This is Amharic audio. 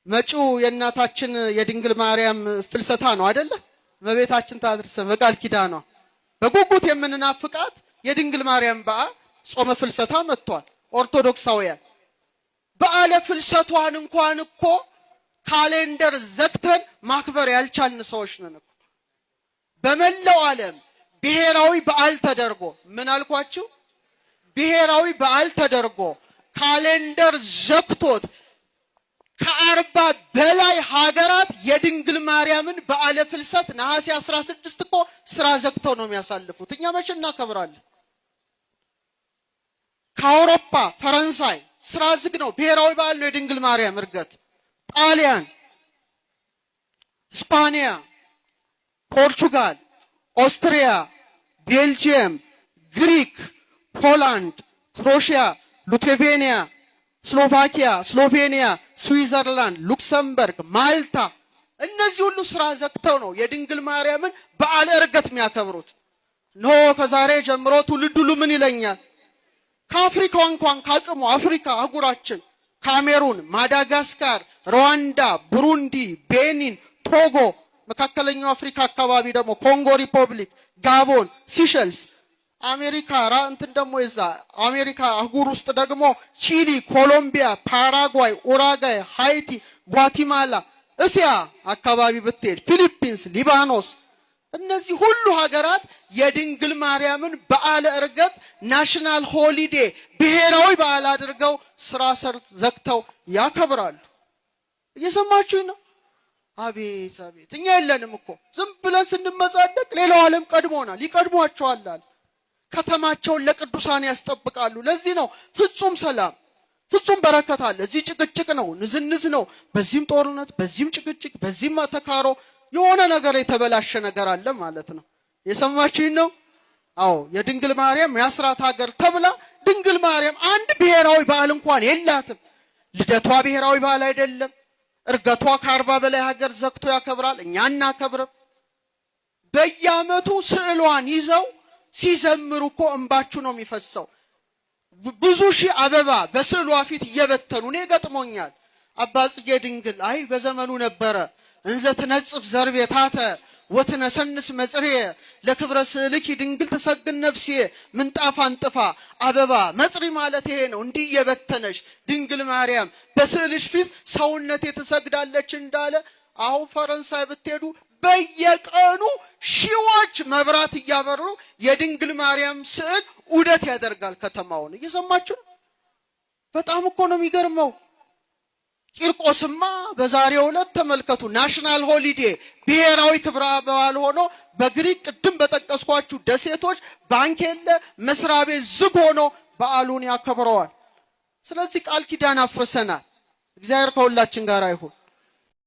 መጪው የእናታችን የድንግል ማርያም ፍልሰታ ነው አይደለ? እመቤታችን ታድርሰን በቃል ኪዳኗ። በጉጉት የምንናፍቃት የድንግል ማርያም በዓል ጾመ ፍልሰታ መጥቷል። ኦርቶዶክሳውያን በዓለ ፍልሰቷን እንኳን እኮ calendar ዘግተን ማክበር ያልቻልን ሰዎች ነን እኮ። በመላው ዓለም ብሔራዊ በዓል ተደርጎ፣ ምን አልኳችሁ? ብሔራዊ በዓል ተደርጎ calendar ዘግቶት ከ40 በላይ ሀገራት የድንግል ማርያምን በዓለ ፍልሰት ነሐሴ 16 እኮ ስራ ዘግተው ነው የሚያሳልፉት። እኛ መቼ እናከብራለን? ከአውሮፓ ፈረንሳይ ስራ ዝግ ነው፣ ብሔራዊ በዓል ነው የድንግል ማርያም እርገት። ጣሊያን፣ ስፓኒያ፣ ፖርቹጋል፣ ኦስትሪያ፣ ቤልጂየም፣ ግሪክ፣ ፖላንድ፣ ክሮሺያ፣ ሉቴቬኒያ፣ ስሎቫኪያ፣ ስሎቬኒያ፣ ስዊዘርላንድ፣ ሉክሰምበርግ፣ ማልታ፣ እነዚህ ሁሉ ስራ ዘግተው ነው የድንግል ማርያምን በዓለ ዕርገት የሚያከብሩት። ኖ ከዛሬ ጀምሮ ትውልድ ሁሉ ምን ይለኛል? ከአፍሪካ እንኳን ካቅሙ አፍሪካ አህጉራችን ካሜሩን፣ ማዳጋስካር፣ ሩዋንዳ፣ ቡሩንዲ፣ ቤኒን፣ ቶጎ፣ መካከለኛው አፍሪካ አካባቢ ደግሞ ኮንጎ ሪፐብሊክ፣ ጋቦን፣ ሲሸልስ፣ አሜሪካ ራ እንትን ደግሞ የዛ አሜሪካ አህጉር ውስጥ ደግሞ ቺሊ፣ ኮሎምቢያ፣ ፓራጓይ፣ ኡራጋይ፣ ሃይቲ፣ ጓቲማላ፣ እስያ አካባቢ ብትሄድ ፊሊፒንስ፣ ሊባኖስ፣ እነዚህ ሁሉ ሀገራት የድንግል ማርያምን በዓለ ዕርገት national holiday ብሔራዊ በዓል አድርገው ስራ ዘግተው ያከብራሉ። እየሰማችሁኝ ነው? አቤት አቤት! እኛ የለንም እኮ፣ ዝም ብለን ስንመጻደቅ ሌላው ዓለም ቀድሞናል፣ ይቀድሟቸዋል። ከተማቸውን ለቅዱሳን ያስጠብቃሉ። ለዚህ ነው ፍጹም ሰላም፣ ፍጹም በረከት አለ። እዚህ ጭቅጭቅ ነው፣ ንዝንዝ ነው። በዚህም ጦርነት፣ በዚህም ጭቅጭቅ፣ በዚህም አተካሮ የሆነ ነገር የተበላሸ ነገር አለ ማለት ነው። የሰማችሁኝ ነው? አዎ፣ የድንግል ማርያም የአስራት ሀገር ተብላ ድንግል ማርያም አንድ ብሔራዊ በዓል እንኳን የላትም። ልደቷ ብሔራዊ በዓል አይደለም። እርገቷ ከ40 በላይ ሀገር ዘግቶ ያከብራል። እኛ አናከብርም። በየዓመቱ ስዕሏን ይዘው ሲዘምሩ እኮ እንባችሁ ነው የሚፈሰው። ብዙ ሺህ አበባ በስዕሏ ፊት እየበተኑ፣ እኔ ገጥሞኛል። አባ ጽጌ ድንግል አይ በዘመኑ ነበረ፣ እንዘ ትነጽፍ ዘርቤታተ ወትነሰንስ መጽርየ ለክብረ ስዕልኪ ድንግል ትሰግን ነፍሴ፣ ምንጣፍ አንጥፋ አበባ፣ መጽሪ ማለት ይሄ ነው። እንዲህ እየበተነሽ ድንግል ማርያም በስዕልሽ ፊት ሰውነቴ ትሰግዳለች እንዳለ፣ አሁን ፈረንሳይ ብትሄዱ በየቀኑ ሺዎች መብራት እያበሩ የድንግል ማርያም ስዕል ዑደት ያደርጋል ከተማውን። እየሰማችሁ ነው? በጣም እኮ ነው የሚገርመው። ቂርቆስማ በዛሬው ዕለት ተመልከቱ፣ national holiday ብሔራዊ ክብረ በዓል ሆኖ በግሪክ ቅድም በጠቀስኳችሁ ደሴቶች ባንክ የለ፣ መስሪያ ቤት ዝግ ሆኖ በዓሉን ያከብረዋል። ስለዚህ ቃል ኪዳን አፍርሰናል። እግዚአብሔር ከሁላችን ጋር ይሁን።